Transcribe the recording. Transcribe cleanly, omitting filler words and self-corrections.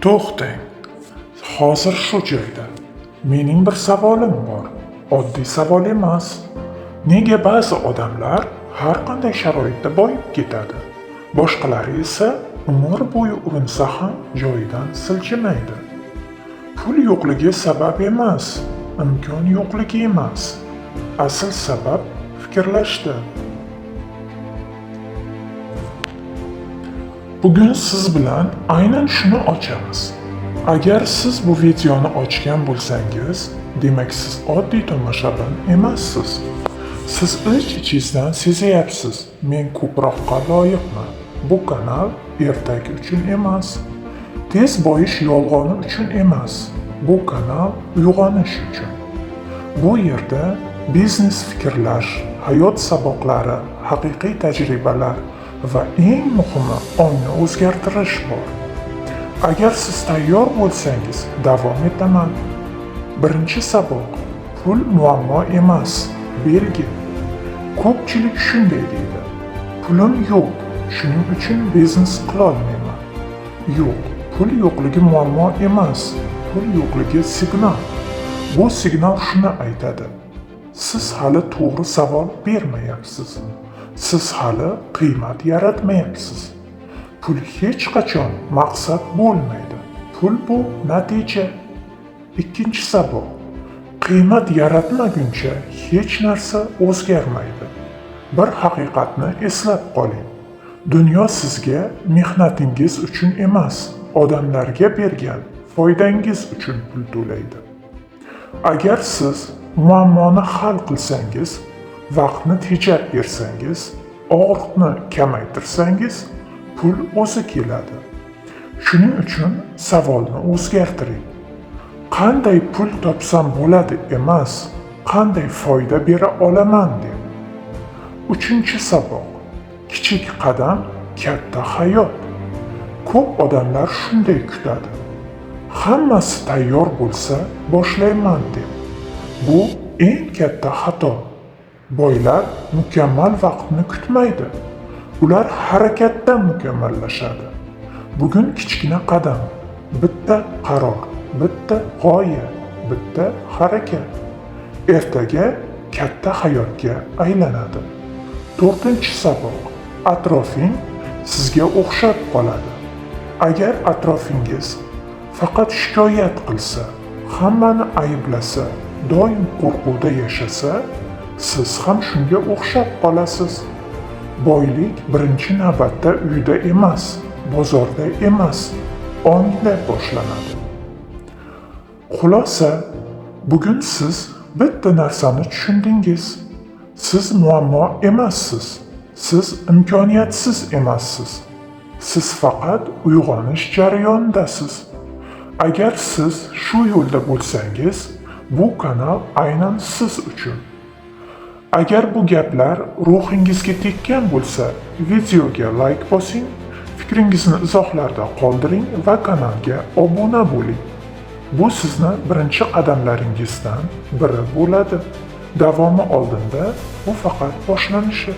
To'xtang. Hozir shu joyda mening bir savolim bor. Oddiy savol emas. Nega ba'zi odamlar har qanday sharoitda boyib ketadi, boshqalari esa umr bo'yi urinsa ham joyidan siljimaydi? Pul yo'qligi sabab emas, imkon yo'qligi emas. Asl sabab fikrlashda. Bugun siz bilan aynan shuni ochamiz. Agar siz bu videoni ochgan bo'lsangiz, demak siz oddiy tomoshabin emassiz. Siz ich-ichingizdan sezayapsiz, men ko'proqqa loyiqman. Bu kanal ertak uchun emas. Tez boyish yolg'oni uchun emas. Bu kanal uyg'onish uchun. Bu yerda biznes fikrlash, hayot saboqlari, haqiqiy tajribalar va eng muhimi ongni o'zgartirish bor. Agar siz tayyor bo'lsangiz, davom etaman. Birinchi saboq: pul muammo emas, belgi. Ko'pchilik shunday deydi: pulim yo'q, shuning uchun biznes qilolmayman. Yo'q, pul yo'qligi muammo emas, pul yo'qligi signal. Bu signal shuni aytadi: siz hali to'g'ri savol bermayapsiz. Siz hali qiymat yaratmayapsiz. Pul hech qachon maqsad bo'lmaydi. Pul bu natija. Ikkinchi saboq: qiymat yaratmaguncha hech narsa o'zgarmaydi. Bir haqiqatni eslab qoling. Dunyo sizga mehnatingiz uchun emas, odamlarga bergan foydangiz uchun pul to'laydi. Agar siz muammoni hal qilsangiz, vaqtni tejab bersangiz, og'riqni kamaytirsangiz, pul o'zi keladi. Shuning uchun savolni o'zgartiring. Qanday pul topsam bo'ladi emas, qanday foyda bera olaman deb. Uchinchi saboq: kichik qadam, katta hayot. Ko'p odamlar shunday kutadi: hammasi tayyor bo'lsa boshlayman deb. Bu eng katta xato. Boylar mukammal vaqtni kutmaydi. Ular harakatda mukammallashadi. Bugun kichkina qadam, bitta qaror, bitta g'oya, bitta harakat. Ertaga katta hayotga aylanadi. To'rtinchi saboq: atrofing sizga o'xshab qoladi. Agar atrofingiz faqat shikoyat qilsa, hammani ayblasa, doim qo'rquvda yashasa, siz ham shunga o'xshab qolasiz. Boylik birinchi navbatda uyda emas, bozorda emas, ongda boshlanadi. Xulosa, bugun siz bitta narsani tushundingiz. Siz muammo emassiz. Siz imkoniyatsiz emassiz. Siz faqat uyg'onish jarayonidasiz. Agar siz shu yo'lda bo'lsangiz, bu kanal aynan siz uchun. Agar bu gaplar ruhingizga tekkan bo'lsa, videoga like bosing, fikringizni izohlarda qoldiring va kanalga obuna bo'ling. Bu sizni birinchi qadamlaringizdan biri bo'ladi. Davomi oldinda, bu faqat boshlanishi.